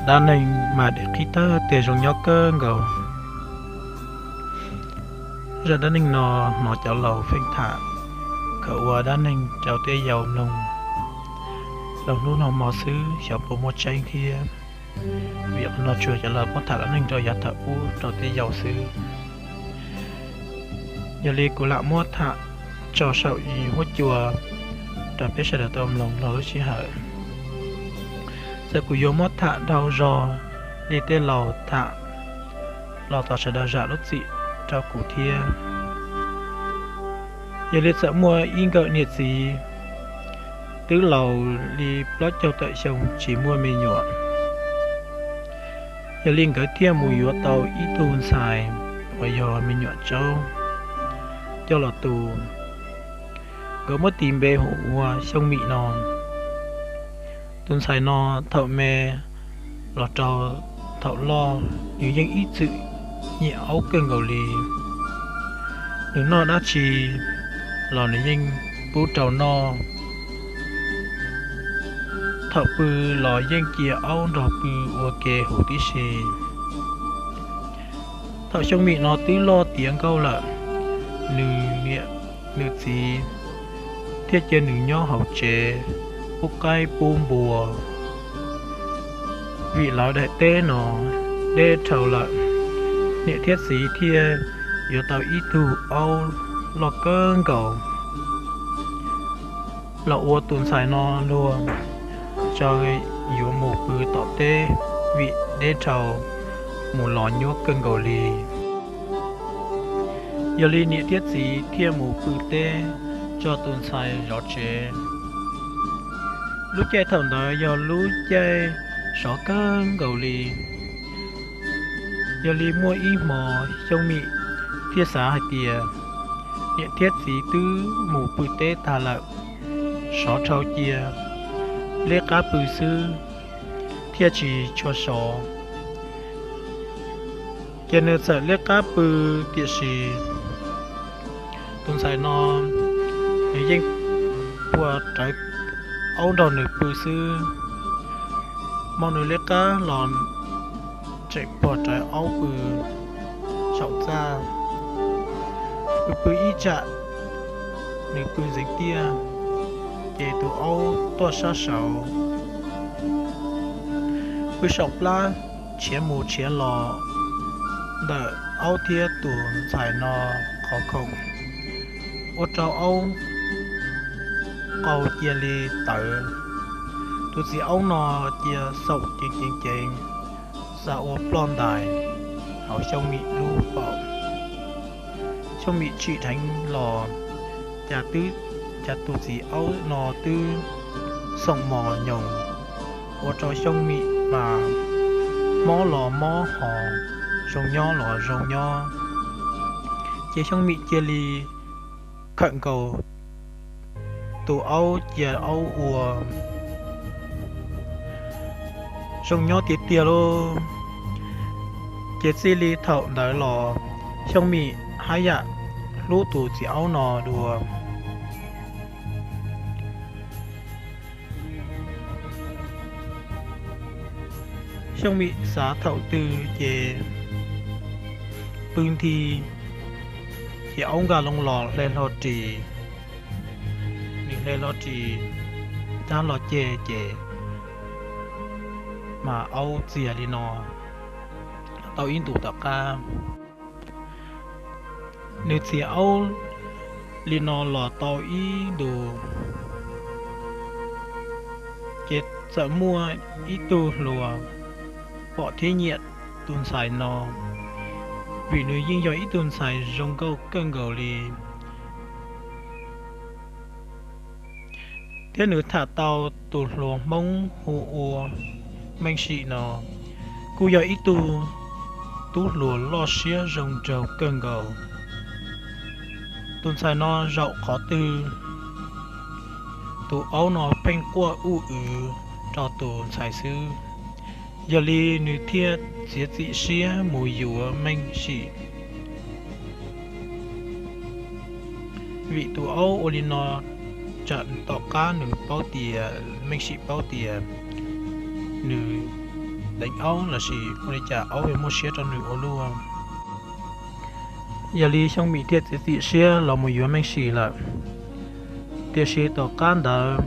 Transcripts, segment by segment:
Dab neeg mas dim qhib tag tias zoo nyob kawg nkaus. Zaj dab neeg no hnov cov laus pheej tham kom ua dab neeg rau tej yau mloog. Los hnub no hmo xwb xyov puas muaj tseeb thiab, vim qhov no tsuas cov laus muab tham dab neeg rau yav thaum ub rau tej yau xwb. Yog li kuv lam muab tham tso saum huab cua rau peb sawv daws tau mloog lub sij hawm. Txawm kuv yuav muab tham dhau zog li tej laus tham los thov sawv daws zam lub txim rau kuv thiab. Yog li txawm muaj ib nkawm niam txiv twb laus li plaub caug tawm xyoo tsis muaj me nyuam. Yog li nkawd thiaj mus yuav tau ib tug ntxhais uas yog me nyuam tsaub coj los tu. Nkawd muab tis npe hu ua Xyooj Mim no. Tus ntxhais no thaum me los rau thaum loj nws yeej ib txwm nyiam aub kawg nkaus li. Nws noj dab tsi los nws yeej pub rau noj. Thaum pw los yeej cia aub nrog pw ua ke huv tib si. Thaum Xyooj Mim no twb loj tiav nkauj lawm, nws niam nws txiv thiaj cia nws nyob hauv tsev pub qaib pub npua. Vim lawv daim teb no deb dhau lawm, niam thiab txiv thiaj yuav tau ib tug aub loj kawg nkaus los ua tus ntxhais no luag tso yuav mus pw tom teb, vim deb dhau mus los nyuaj kawg nkaus li. Yog li niam thiab txiv thiaj mus pw teb tso tus ntxhais zov tsev. Lub caij thaum ntawd yog lub caij sov kawg nkaus li. Yog li muaj ib hmo Xyooj Mim thiaj xav hais tias niam thiab txiv twb mus pw teb tag lawm, sov dhau cia, liab qab pw xwb thiaj tsis tshua sov. Ces nws txawm liab qab pw, tiam sis tus ntxhais no nws yeej puag rawv aub nrog nws pw xwb. Hmo nws liab qab los tseem puag rawv aub pw saum txaj. Pw pw ib tsam nws pw ntxeev tiaj, ces tus aub tuaj sab saud, pw saum plab tshiav mus tshiav los ntawm aub thiab tus ntxhais no qhov khoom, ua rau aub qau cia li tawv. Tus txiv aub no cia xaum ceev ceev ceev, xav ua ploj ntais hauv Xyooj Mim lub paum. Xyooj Mim tsim dheev los, cas twb, cas tus txiv aub no twb xoom mos nyoos, ua rau Xyooj Mim mas mob los mob hos zoo nyob los zoo nyob. Ces Xyooj Mim cia li khawm nkaus tus aub cia aub ua zoo nyob tiag tiag lauj. Ces txij li thaum ntawd los Xyooj Mim haj yam hlub tus txiv aub no dua. Xyooj Mim xav thaum twg ces pw nthi, ces aub nkag loo los hle hlo ris. Nws hle hlo ris, rab hlo ceg ces mas aub txias li no tau ib ntus tom qab. Nws txias aub li no los tau ib ntus, ces txawm muaj ib tug hluas pom thiab nyiam tus ntxhais no, vim nws yeej yog ib tug ntxhais zoo nkauj kawg nkaus li. Thiab nws tham tau tus hluas Hmoob hu ua Meej Sim no, kuj yog ib tug tub hluas loj siab zoo nraug kawg nkaus. Tus ntxhais no zaum qhov twg, tus aub no pheej quaj uj wv rau tus ntxhais xwb. Yog li nws thiaj txiav txim siab mus yuav Meej Sim. Vim tus aub ua li no, tsam tom qab nws paub tias, Meej Sim paub tias nws deev aub lossis ua li cas aub yuav muaj siab rau nws ua luaj. Yog li Xyooj Mim thiaj txiav txim siab los mus yuav Meej Sim lawm. Tiam sis tom qab ntawd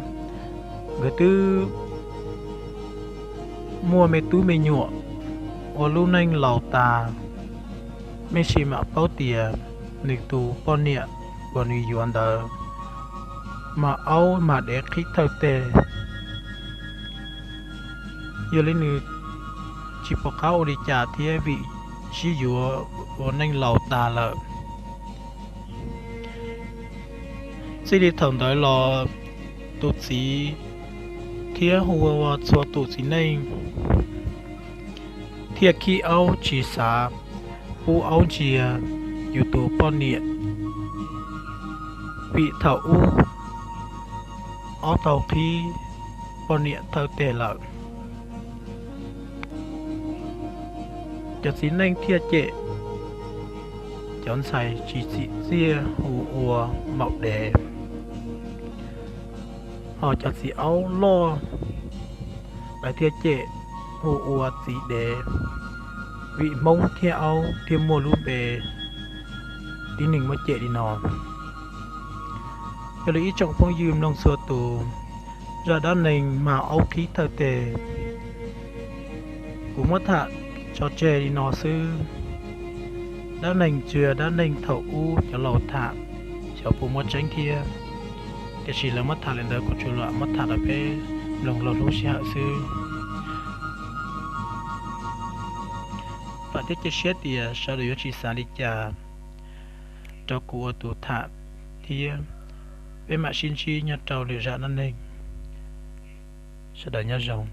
nkawd twb muaj me tub me nyuam ua lub neej laus tas, Meej Sim mam paub tias nws tus poj niam uas nws yuav ntawd mas aub mas dev qhib thawj teg. Yog li nws tsis pom qab ua li cas thiab vim sib yuav ua neej laus tas lawm. Txij li thaum ntawd los tus txiv thiab hu ua txhua tus txiv neej thiaj khib aub tsis xav pub aub ntsia yus tus poj niam, vim thaum ub aub tau qhib poj niam thawj teg lawm. Cov txiv neej thiaj cem cov ntxhais tsis txim txiaj hu ua maum dev, ho cov txiv aub loj lawv thiaj cem hu ua txiv dev, vim Hmoob thiab aub thiaj muaj lub npe tib neeg muab cem li no. Yog li ib tsoom phooj ywg mloog txhua tus, zaj dab neeg mag aub qhib thawj teg kuv muab tham tso tseg li no xwb. Dab neeg tsis yog dab neeg thaum ub cov laus tham, xyov puas muaj tseeb thiab. Tiam sis lawv muab tham li ntawd kuv tsuas lam muab tham rau peb mloog laug hlub sij hawm xwb. Vam thiab cia siab tias sawv daws yuav tsis xav li cas rau kuv ua tus tham thiab. Peb mam sib ntsib nyob rau lwm zaj dab neeg. Sawv daws nyob zoo.